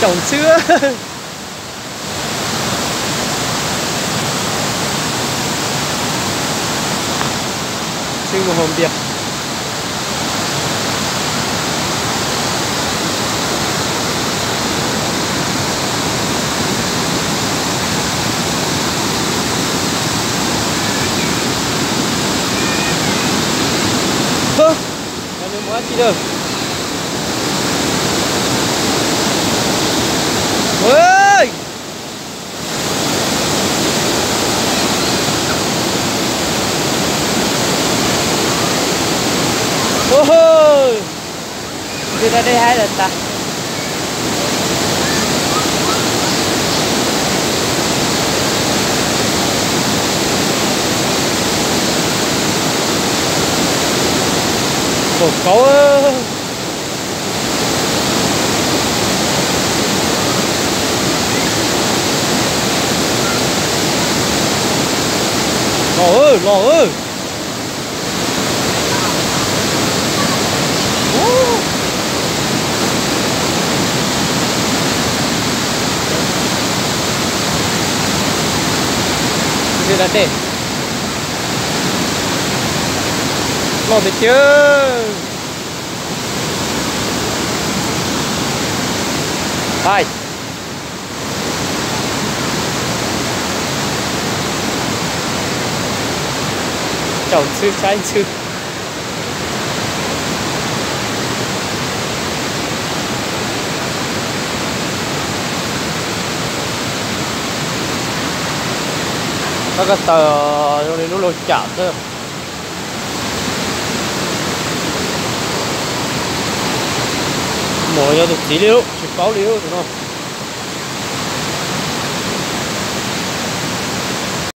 Tsaus ntxhw. Ntxhw mus haus npias. Nws mus dab tsi lawm? Ua, ntxhw da dej haib lawm tas. Kaum kauv. Los, los. Ntxhw da dej. Loj tiag tiag. Hais. Tsaus ntxhw, saib ntxhw. Tab ko taw zoo li lub laug cam xwb. Mus yog tus txiv li lub, tsis paub li lub tus no.